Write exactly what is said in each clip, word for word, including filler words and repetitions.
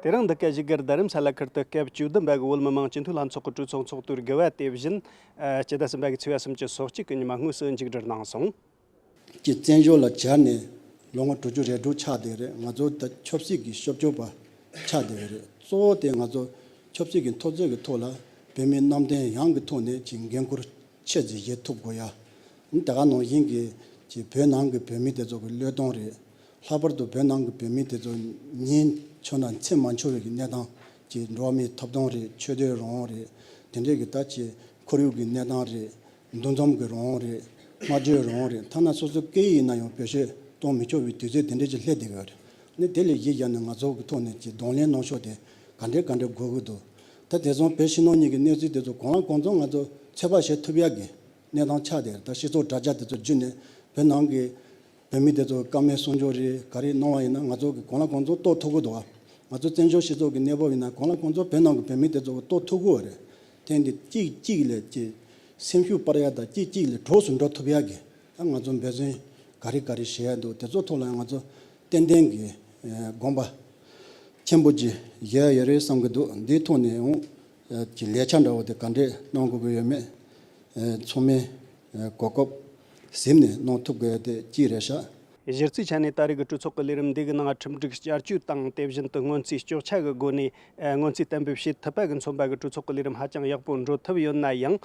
དེ་རིང་འདི་ག་བཞུགས་སྒར་རྡ་རམ་ས་ལ་ཁུལ་དུ་སྐབས་བཅུ་བདུན་པ་གི་བོད་མི་མང་སྤྱི་འཐུས་ལྷན་ཚོགས་ཀྱི་གྲོས་ཚོགས་ཚོགས་དུས་དགུ་པ་དེ་བཞིན། ཨ། སྤྱི་ཟླ་གསུམ་པ་གི་ཚེས་པ་སུམ་ཅུ་སོ་གཅིག་གི་ཉི་མ་དངོས་སུ་མཇུག་སྒྲིལ་གནང་སོང་། ཀྱི་བཙན་བྱོལ་ལ་གྱར་ནས་ལོ་ངོ་དྲུག་ཅུ་རེ་དྲུག་ཆགས་བསྡད་རེད། ང་ཚོ་ད་ཆབ་སྲིད་ཀྱི་ཤོབ་སྦྱོར་བ་ཆགས་བསྡད་རེད། གཙོ་བོ་དེ་ང་ཚོ་ཆབ་སྲིད་ཀྱི་འཐབ་རྩོད་ཀྱི་ཐོག་ལ་བོད་མིའི་རྣམ་རྟོག་ཡངས་ཀྱི་ཐོག་ནས་ཀྱི་འགན་ཁུར་ཆེ་ཙམ་བཞེས་ཐུབ་དགོས་ཡ། ད་ག་ནང་བཞིན་གྱི་ཀྱི་བོད་ནང་གི་བོད་མི་དེ་ཚོ་གི་བློས་གཏོང་རེད། ལྷག་པར་དུ་བོད་ནང་གི་བོད་མི་དེ་ཚོ་ཉིན་མཆོད་ན་མཚན་མ་འཆོར་བའི་གི་གནས་སྟངས་ཀྱི་འགྲོ་བ་མིའི་ཐོབ་ཐང་རེད། ཆོས་དད་རང་དབང་རེད། དེ་འདྲའི་གི་ད་ཀྱི་ཁོར་ཡུག་གི་གནས་སྟངས་རེད། འདུ་འཛོམས་ཀྱི་རང་དབང་རེད། སྨྲ་བརྗོད་རང་དབང་རེད། ཐ་ན་སོ་སོའི་སྐད་ཡིག་ཡིན་ན་ཡང་བེད་སྤྱོད་གཏོང་མི་ཆོག་པའི་དུས་ཚོད་དེ་འདྲ་ཅིག་སླེབས་བསྡད་ཡོད་རེད། ནི་དེ་ལས་གཞི་བཞག་ནས་ང་ཚོ་གི་ཐོག་ནས་ཀྱི་གདོང་ལེན་གནང་ཕྱོགས་དེ་ག་འདྲ་ག་འདྲ་དགོས་ཀྱི་འདུག་ད་དེ་ཚོ་བོད་ཕྱི་ནང་གཉིས་ཀྱི་གནས་ཚུལ་དེ་ཚོ་གང་ལ་གང་འཚམ་ང་ཚོ་ཚོད་དཔག་བྱེད་ཐུབ་ཡག་གི་གནས་སྟངས་ཆགས་བསྡད་རེད། ད་སྤྱི་ཚོགས་དྲ་རྒྱ་དེ་ཚོ་བརྒྱུད་ནས་བོད་ནང་གི་བོད་མི་དེ་ཚོ་བཀའ་མོལ་གསུང་ཕྱོགས་རེད། ག་རེ་གནང་བ་ཡིན་ན་ང་ཚོ་གི་གང་ལ་གང་འཚམ་རྟོགས་ཐུབ་ཀྱི་འདུག་ང་ཚོ་བཙན་བྱོལ་སྤྱི་ཚོགས་ཀྱི་གནས་བབ་ཡིན་ན་གང་ལ་གང་འཚམ་བོད་ནང་གི་བོད་མི་དེ་ཚོ་གི་རྟོགས་ཐུབ་ཀྱི་ཡོད་རེད། དེ་འདི་གཅིག་གཅིག་ལས་ཀྱི་སེམས་ཤུགས་སྤར་ཡ་དང་གཅིག་གཅིག་ལས་གྲོགས་སུ་འགྲོ་ཐུབ་ཡ་གི་ད་ང་ཚོ་འབད་བརྩོན་ག་རེ་ག་རེ་བྱེད་ཡ་འདུག་དེ་ཚོ་ཐོག་ལ་ང་ཚོ་ཏན་ཏན་གྱི་ཨ་དགོངས་པ་ཆེན་པོ་ཅིག་བཞེས་ཡ་ཡོད་རེད་བསམ་གྱི་འདུག་འདིའི་ཐོག་ནས་ཡང་ཨ་ཀྱི་ལས་འཆར་འདྲ་བོ་དེ་ག་འདྲས་གནང་དགོས་ཀྱི་ཡོད་མེད་ཨ་ཚང་མས་ཨ་གོ་སྐབས་ཟིན་ནས་གནང་ཐུབ་དགོས་ཡ་དེ་གཅིག་རེད་ཤག་གཞི་རྩའི་ཆ་ནས་ད་རེས་ཀྱི་གྲོས་ཚོགས་ཀྱི་ལས་རིམ་འདི་གི་ནང་ཁྲིམས་སྒྲིག་བསྐྱར་བཅོས་དང་དེ་བཞིན་དུ་སྔོན་རྩིས་གཅོག་ཆ་གི་སྒོ་ནས་ཨ་སྔོན་རྩིས་གཏན་འབེབས་བྱེད་ཐུབ་པ་གི་མཚོན་པ་གི་གྲོས་ཚོགས་ཀྱི་ལས་རིམ་ཧ་ཅང་ཡག་པོ་འགྲོ་ཐུབ་ཡོད་ན་ཡང་།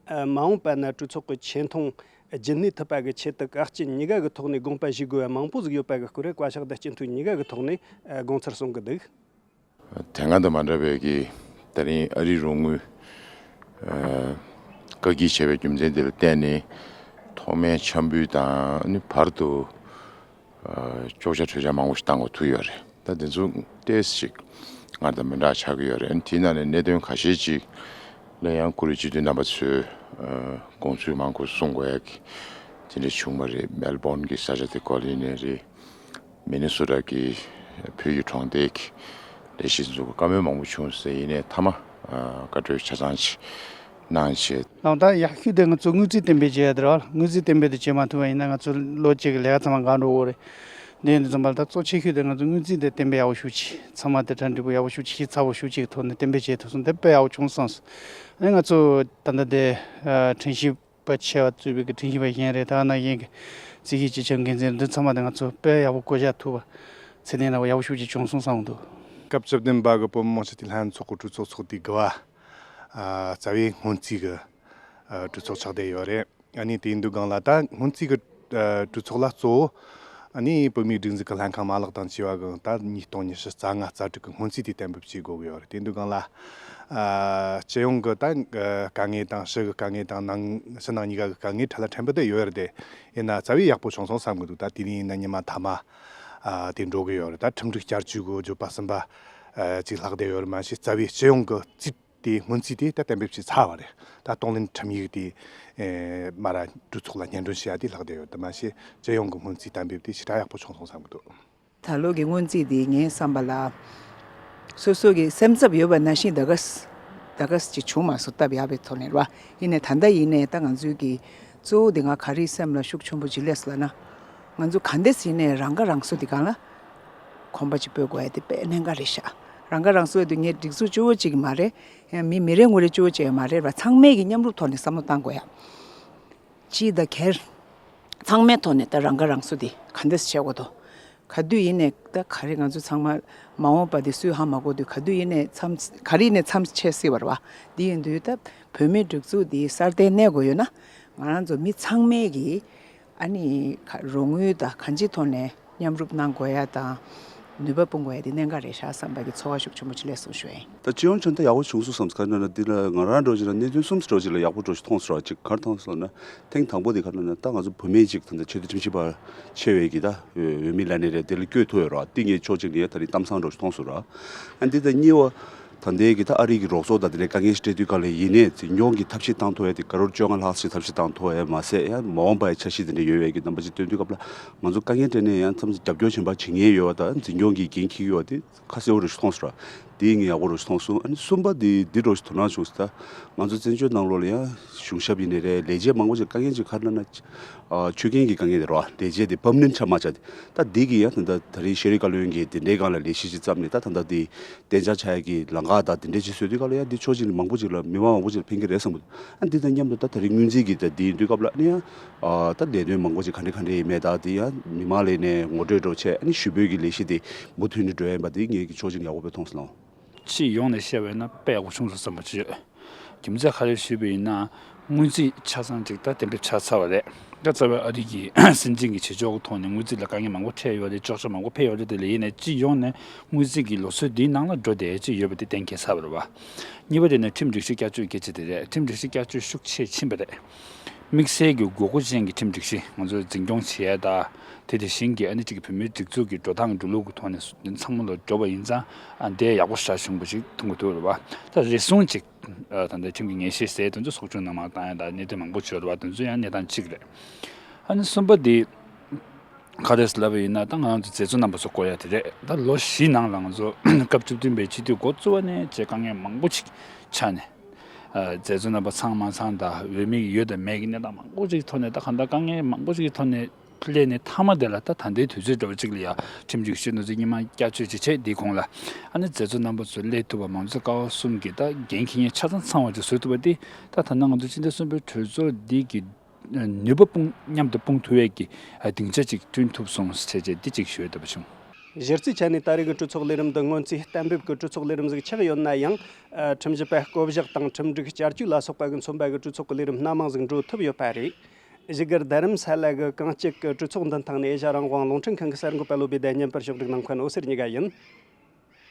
ཨ་མ་འོངས་པ་ན་གྲོས་ཚོགས་ཀྱི་ཆེ་མཐོང་རྒྱུན་གནས་ཐུབ་པ་གི་ཆེད་དུ་བཀའ་སྤྱི་གཉིས་ཀ་གི་ཐོག་ནས་དགོངས་པ་ཞུ་དགོས་པ་མང་པོ་ཟིག་ཡོད་པ་གི་སྐོར་བཀའ་ཤག་དང་སྤྱི་འཐུས་གཉིས་ཀ་གི་ཐོག་ནས་ཨ་དགོངས་ཚུལ་གསུང་གི་འདུག་དེ་སྔ་དང་མ་འདྲ་བའི་གི་ད་རིང་ཨ་རིའི་རོགས་དངུལ་ཨ་བཀག་སྐྱིལ་བྱས་པའི་རྒྱུ་མཚན་དེ་ལ་བརྟེན་ནས་ཐོག་མའི་འཆམ་འབུལ་དང་ནི་བར་དུ་ཨ་གཅོག་ཆ་འཕྲོད་ཆ་མང་པོ་ཞིག་བཏང་དགོས་ཐུག་ཡོད་རེད། ད་དེ་ཚོ་ཏོག་ཙམ་ཞིག་སྔར་དང་མི་འདྲ་ཆགས་ཀྱི་ཡོད་རེད། དེའི་ནང་ནས་གནད་དོན་ཁ་ཤས་ཅིག་ལ་ཡང་བཀུར་འོས་སྤྱི་འཐུས་རྣམ་པ་ཚོས་ཨ་དགོངས་ཚུལ་མང་པོ་གསུང་དགོས་ཡ་གི་དེ་འདྲ་བྱུང་བ་རེད། མེལ་བོན་གྱི་ས་ཆ་དེ་སྐོར་ཡིན་ནའི་རེད། མི་ནི་སོ་ཊ་གི་བོད་ཀྱི་གྲོང་སྡེ་གི་ལས་བྱེད་ཚོ་བཀའ་མོལ་མང་པོ་བྱུང་ཟེར། ཡིན་ནའི་མཐའ་མ་ཨ་བཀའ་འཁྲོལ་ཆ་ཚང་ཅིག་གནང་བྱས། ལགས། ད་ཡག་ཤོས་དེ་ང་ཚོ་སྔོན་རྩིས་གཏན་འབེབས་བྱས་ཡ་དེ་རེད་བ། སྔོན་རྩིས་གཏན་འབེབས་དེ་བྱེད་མ་ཐུབ་པ་ཡིན་ན་ང་ཚོ་ལོ་གཅིག་གི་ལས་ཀ་ཚང་མ་འགག་འགྲོ་གི་རེད། དེ་ཡིན་དུས་ཙམ་པ་ལ་ད་གཙོ་ཆེ་ཤོས་དེ་ང་ཚོ་སྔོན་རྩིས་དེ་གཏན་འབེབས་ཡག་པོ་ཞེ་པོ་ཅིག་ཚང་མ་དེ་གྲ་འགྲིག་པོ་ཡག་པོ་ཞེ་པོ་ཅིག་ཞིབ་ཚགས་པོ་ཞེ་པོ་ཅིག་གི་ཐོག་ནས་གཏན་འབེབས་བྱས་ཐུབ་སོང་། དེ་དཔེ་ཡག་པོ་བྱུང་སོང་། ཨ་ནི་ང་ཚོ་ད་ལྟ་དེ་ཨ་ཁྲིམས་ཞིབ་པ་ཆེ་བ་གཙོས་པའི་གི་ཁྲིམས་ཞིབ་པ་གཞན་རེད། ད་ནང་བཞིན་གྱི་རྩིས་ཞིབ་སྤྱི་ཁྱབ་འགན་འཛིན་འདི་ཚང་མ་དེ་ང་ཚོ་དཔེ་ཡག་པོ་བསྐོ་བཞག་ཐུབ་པ། ཚད་ལྡན་འདྲ་བོ་ཡག་པོ་ཞེ་པོ་ཅིག་བྱུང་སོང་བསམ་གྱི་འདུག་སྐབས་བཅུ་བདུན་པ་གི་བོད་མི་མང་སྤྱི་འཐུས་ལྷན་ཚོགས་ཀྱི་གྲོས་ཚོགས་ཚོགས་དུས་དགུ་པ་ཨ་རྩ་བའི་སྔོན་རྩིས་ཀྱི་ཨ་གྲོས་ཚོགས་ཆགས་བསྡད་ཡོད་རེད། ཨ་ནི་དེ་ཡིན་དུས་སྒང་ལ་ད་སྔོན་རྩིས་ཀྱི་ཨ་གྲོས་ཚོགས་ལ་གཙོ་བོ་ཨ་ནི་བོད་མིའི་སྒྲིག་འཛུགས་ཀྱི་ལྷན་ཁང་མ་ལག་དང་བཅས་པ་གི་ད་ཉིས་སྟོང་ཉི་ཤུ་རྩ་ལྔ་རྩ་དྲུག་གི་སྔོན་རྩིས་དེ་གཏན་འབེབས་བྱེད་དགོས་ཀྱི་ཡོད་རེད། དེ་ཡིན་དུས་སྒང་ལ་ཨ་སྤྱི་ཡོངས་ཀྱི་ད་ཨ་དཀའ་ངལ་དང་ཕྱི་གི་དཀའ་ངལ་དང་ནང་ཕྱི་ནང་གཉིས་ཀ་གི་དཀའ་ངལ་འཕྲལ་ལ་ཕྲན་བུ་དེ་ཡོད་རེད་དེ། ཡིན་ན་རྩ་བའི་ཡག་པོ་བྱུང་སོང་བསམ་གྱི་འདུག་ད་དེ་རིང་ཡིན་ན་ཉི་མ་མཐའ་མ་ཨ་དེ་འགྲོ་གི་ཡོད་རེད། ད་ཁྲིམས་སྒྲིག་བསྐྱར་བཅོས་གི་བརྗོད་པ་གསུམ་པ་ཨ་ཅིག་ལྷག་བསྡད་ཡོད་རེད། མ་གཞི་རྩ་བའི་སྤྱི་ཡོངས་ཀྱི་རྩིས་དེ་སྔོན་རྩིས་དེ་ད་གཏན་འབེབས་བྱས་ཚར་བ་རེད། ད་གཏོང་ལེན་ཁྲིམས་ཡིག་དེ་ཨེ་མར་གྲོས་ཚོགས་ལ་སྙན་སྒྲོན་བྱེད་ཡ་དེ་ལྷག་བསྡད་ཡོད། དེ་མ་གཞི་སྤྱི་ཡོངས་ཀྱི་སྔོན་རྩིས་གཏན་འབེབས་དེ་ཞེ་དྲག་ཡག་པོ་བྱུང་སོང་བསམ་གྱི་འདུག་ད་ལོ་གི་སྔོན་རྩིས་དེ་ངའི་བསམ་པ་ལ་སོ་སོ་གི་སེམས་འཚབ་ཡོད་པ་ནང་བཞིན་ད་ག་ས་ད་ག་ས་ཅིག་བྱུང་མ་སོང་། སྟབས་ཡག་པའི་ཐོག་ནས་རེད་བ། ཡིན་ནའི་ད་ལྟ་ཡིན་ནའི་ད་ང་ཚོའི་གི་གཙོ་བོ་དེ་ང་ག་རེ་སེམས་ལ་ཤུགས་ཆེན་པོ་ཅིག་སླེབས་སོང་ལབ་ན། ང་ཚོ་ག་འདྲས་ཡིན་ནའི་རང་ཁ་རང་གསོ་དེ་སྒང་ལ་གོམ་པ་ཅིག་སྤོ་དགོས་ཡ་དེ་དཔེ་གནད་འགག་རེད་ཤག་རང་ཁ་རང་གསོ་དེ་ངས་སྒྲིག་འཛུགས་གཅིག་པོ་གཅིག་གི་མ་རེད། ཡང་མི་མི་རེ་ངོ་རེ་གཅིག་པོ་གཅིག་ཡང་མ་རེད་བ། ཚང་མས་ཀྱི་མཉམ་རུབ་ཐོག་ནས་བསམ་བློ་བཏང་དགོས་ཡ། སྤྱི་དང་སྒེར་ཚང་མའི་ཐོག་ནས་ད་རང་ཁ་རང་གསོ་དེ་ག་འདྲས་བྱེད་དགོས་དོ། ག་དུས་ཡིན་ནའི་ད་ག་རེ་ང་ཚོ་ཚང་མ་མ་འོངས་པ་དེ་སུས་ཧ་མ་གོ་དུས། ག་དུས་ཡིན་ནའི་མཚམས་ག་རེ་ཡིན་ནའི་མཚམས་ཆད་སྲིད་པ་རེད་བ། དེ་ཡིན་དུས་ད་བོད་མིའི་སྒྲིག་འཛུགས་དེ་སྲ་བརྟན་གནས་དགོས་ཡོད་ན། ང་རང་ཚོ་མི་ཚང་མས་ཀྱི་ཨ་ནི་ག་རོགས་དངུལ་དང་གང་ཅིའི་ཐོག་ནས་མཉམ་རུབ་གནང་དགོས་ཡ་དང་ནུས་པ་སྤུངས་དགོས་ཡ་དེ་གནད་འགག་རེད་ཤག་བསམ་པ་གི་ཚོར་བ་ཤུགས་ཆེན་པོ་ཅིག་སླེབས་སོང་ཞུ་ཡ་ཡིན། ད་སྤྱི་ཡོངས་ཆ་ནས་ད་ཡག་པོ་བྱུང་སོང་བསམ། ག་རེ་ལབ་ན་འདི་ལ་ང་རང་འདྲ་བོ་ཅིག་ལ་གནད་དོན་གསུམ་ཙམ་འདྲ་བོ་ཅིག་ལ་ཡག་པོ་འདྲ་བོ་ཞིག་མཐོང་སོང་ར། ཅིག་ག་རེ་མཐོང་སོང་ལབ་ན། ཐེངས་དང་པོ་དེ་ག་རེ་ལབ་ན་ད་ང་ཚོ་བུད་མེད་ཅིག་ད་ལྟ་ཆེས་མཐོའི་ཁྲིམས་ཞིབ་པ་ཆེ་བའི་གི་ད་འོས་མི་ལབ་ནའི་རེད། དེ་ལ་བསྐོས་ཐུབ་ཡོད་ར། འདི་ངས་ཕྱོགས་གཅིག་ནས་ད་རིང་གཏམ་བཟང་འདྲ་བོ་ཞིག་མཐོང་སོང་ར། ཨ་འདི་ད་གཉིས་པ། ད་ལྟའི་གི་ད་ཨ་རི་གི་རོགས་ཚོགས་དང་དེ་འདྲའི་དཀའ་ངལ་ཞིག་འཕྲད་དུས་སྒང་ལ་ཡིན་ནའི་འཛིན་སྐྱོང་གི་ཐབས་ཤེས་བཏང་ཐུབ་ཡ་དེ་ཀ་རོར་བཅོ་ལྔ་ལྷག་ཞིག་ཐབས་ཤེས་བཏང་ཐུབ་ཡ་མ་ཟད། ཡང་མ་འོངས་པ་ཡི་འཆར་གཞི་དེ་འདྲ་ཡོད་པའི་གི་རྣམ་པ་ཅིག་སྟོན་དུས་སྐབས་ལ་ང་ཚོ་དཀའ་ངལ་འཕྲད་ནའི་ཡང་མཚམས་རྒྱབ་སྐྱོར་གཞན་པ་བྱེད་མཁན་ཡོད་པ་དང་འཛིན་སྐྱོང་གི་འགན་འཁྱེར་ཡོད་པ་དེ་ཁ་གསལ་པོ་རེ་ཞིག་མཐོང་སོང་ར། དེ་ངས་ཡག་པོ་རུ་མཐོང་སོང་། ཨ་ནི་གསུམ་པ་དེ་འདི་རུ་དོ་སྣང་བྱུང་ཟེར། ད་ང་ཚོ་བཙན་བྱོལ་ནང་ལོགས་ལ་ཡང་གཞུང་ཞབས་ཡིན་ནའི་རེད། ལས་བྱེད་མང་པོ་ཞིག་དཀའ་ངལ་ཅིག་ག་རེ་ལབ་ན། ཨ་ཆོས་རྒྱུན་གྱི་དཀའ་ངལ་དེ་རེད་བ། ལས་བྱེད་དེ་པར་མ་ནེན་ཊི་ཆགས་མ་ཆགས་དེ། ད་འདི་གི་ཡང་ད་ལྟ་ད་རེས་ཤེས་རིག་བཀའ་བློན་གྱིས་དེ་འདྲའི་སྒང་ལ་ལས་གཞི་ཅིག་བརྩམས་ནས། ད་ད་ལྟ་དེ་གཏན་འཇགས་ཆགས་ཡག་གི་ལམ་ཁ་དང་དེ་འདྲའི་ཅིག་བཟོས་དུས་སྒང་ལ་ཡང་འདི་ཕྱོགས་གཅིག་ནས་མང་པོ་ཅིག་ལ་མི་མང་མང་པོ་ཅིག་ལ་ཕན་གྱི་རེད་བསམ་གི་འདུག། ཨ་འདི་དང་མཉམ་དུ་ད་ད་རེས་སྔོན་རྩིས་ཀྱི་ད་འདི་ཡིན་དུས་སྐབས་ལ་ཨ་ནི་ཡང་ཨ་ད་ལས་དོན་མང་པོ་ཅིག་ག་འདྲ་ག་འདྲ་ཡིན་མེད། ད་འདི་ཡང་མི་མང་ལ་ནས་ངོ་སྤྲོད་འདྲ་བྱས། ཨ་ནི་ཞུ་འབོད་ཀྱི་ལས་གཞི་དེ་མུ་མཐུད་ནས་འགྲོ་ཡིན་པ་འདི་ངས་ཀྱི་ཕྱོགས་གཅིག་ནས་ཡག་པོ་དཔེ་མཐོང་སོང་། སྤྱི་ཡོངས་ནས་བཤད་པ་ཡིན་ན་དཔེ་ཡག་པོ་བྱུང་སོང་བསམ་པ་ཅིག་ཡོད། རྒྱུ་མཚན་ག་རེ་ཞུས་པ་ཡིན་ན། སྔོན་རྩིས་ཆ་ཚང་ཅིག་ད་གཏན་འབེབས་ཆགས་ཚར་བ་རེད། ད་རྩ་བའི་ཨ་རི་གི་སྲིད་འཛིན་གྱི་བྱེད་ཕྱོགས་ཀྱི་ཐོག་ནས་སྔོན་རྩིས་ལ་དཀའ་ངལ་མང་པོ་འཕྲད་ཡོད་རེད། ཅོག་ཆ་མང་པོ་འཕེལ་ཡོད་རེད། དེ་ལ་ཡིན་ནའི་སྤྱི་ཡོངས་ནས་སྔོན་རྩིས་ཀྱི་ལོ་ཚོད་འདིའི་ནང་ལ་འགྲོ་བསྡད་ཀྱི་ཡོད་པ་དེ་གཏན་འཁེལ་ཚར་བ་རེད་བ། གཉིས་པ་དེ་ནི་ཁྲིམས་སྒྲིག་གཞི་བསྐྱར་བཅོས་སྐད་ཆ་དེ་རེད། ཁྲིམས་སྒྲིག་གཞི་བསྐྱར་བཅོས་ཤུགས་ཆེ་ཕྱིན་པ་རེད། དམིགས་བསལ་གྱི་དགོས་མཁོ་ཅན་གྱི་ཁྲིམས་སྒྲིག་གཞི་ང་ཚོས་འཛིན་སྐྱོང་བྱེད་ཡ་ད། དེ་དེ་བཞིན་གྱི་ཨ་ནི་གཅིག་གི་བོད་མིའི་སྒྲིག་འཛུགས་ཀྱི་འགྲོ་སྟངས་འགྲོ་ལུགས་ཀྱི་ཐོག་ནས་ཚང་མ་ལ་འགྲོ་བ་ཡིན་ཙང་། ཨ་འདི་ཡག་པོ་ཞེ་དྲག་བྱུང་བ་ཞིག་མཐོང་གི་འདུག་རེད་བ། ད་རེ་ཟུང་གཅིག་ཨ་ད་ལྟ་ཁྲིམས་ཀྱི་ངེས་ཤེས་ཟེར་དེ་ཚོ་ཚོགས་ཆུང་ནང་མར་བཏང་ཡ་ད་གནད་དོན་མང་པོ་བྱུང་རེད་བ། དེ་ཚོ་ཡང་གནས་སྟངས་གཅིག་རེད། ཨ་ནི་གསུམ་པ་འདི་ག་རེ་ལབ་པ་ཡིན་ན། ད་ང་རང་ཚོ་མཛད་གཙོ་རྣམ་པ་ཚོ་བསྐོ་ཡ་དེ་རེད། ད་ལོ་བཞི་ནང་ལ་ང་ཚོ་སྐབས་བཅུ་བདུན་པའི་སྤྱི་འཐུས་འགོ་བཙུགས་པ་ནས་བྱས་དཀའ་ངལ་མང་པོ་ཅིག་ཆགས་ནས། ཨ་མཛད་གཙོ་རྣམ་པ་ཚང་མ་ཚང་དང་འོས་མི་ཡོད་དང་མེད་ཀྱི་གནས་སྟངས་མང་པོ་ཅིག་ཐོག་ནས། ད་གང་ལྟར་དཀའ་ངལ་མང་པོ་ཅིག་ཐོག་ནས་སླེབས་ནས་མཐའ་མ་དེ་ལ་ད་ད་ལྟའི་དུས་ཚོད་འདྲ་བོ་ཅིག་ལ་ཡ་ཁྲིམས་སྒྲིག་གཞི་ནོར་འཛིན་སྙན་མ་བསྐྱར་བཅོས་ཅིག་བྱས། དེའི་གོང་ལ་ཨ་ནི་མཛད་གཙོ་རྣམ་པ་ཚོ་སླེབས་ཐུབ་པ། མང་གཙོ་ཀ་བ་གསུམ་གྱི་ད་འགན་འཁྱེར་མཁན་ཆ་ཚང་ཚང་བ་ཅིག་བཟོ་ཐུབ་པ་དེ། ད་ད་ནང་ང་ཚོ་སྤྱི་ཟླ་གསུམ་པའི་གྲོས་ཚོགས་འདི་གི་ནུས་པ་སྤུངས་མཉམ་དུ་སྤུངས་ཐུབ་ཡས་ཀྱི་ཨ་སྡིངས་ཆ་ཅིག་བསྐྲུན་ཐུབ་སོང་ཟེར་བྱས་འདི་གཅིག་ཞུ་ཡས་འདོད་པ་བྱུང་། གཞི་རྩའི་ཆ་ནས་ད་རེས་ཀྱི་གྲོས་ཚོགས་ལས་རིམ་འདི་སྔོན་རྩིས་གཏན་འབེབས་ཀྱི་གྲོས་ཚོགས་ལས་རིམ་ཟིག་ཆགས་ཡོད་ན་ཡང་། ཨ་ཁྲིམས་ཞིབ་པ་བསྐོ་གཞག་དང་ཁྲིམས་སྒྲིག་བསྐྱར་བཅོས་ལ་སོགས་པ་གིས་མཚོན་པ་གི་གྲོས་ཚོགས་ཀྱི་ལས་རིམ་སྣ་མང་ཟིག་འགྲོ་ཐུབ་ཡོད་པ་རེད། བཞུགས་སྒར་རྡ་རམ་ས་ལ་གི་གངས་སྐྱིད་ཀྱི་གྲོས་ཚོགས་མདུན་ཐང་ནས་ཨེ་ཤ་རང་དབང་རླུང་འཕྲིན་ཁང་གི་གསར་འགོད་པ་བློ་བྷེ་དང་བརྙན་པར་ཕྱོགས་སྒྲིག་གནང་མཁན་འོད་ཟེར་གཉིས་ཀ་ཡིན།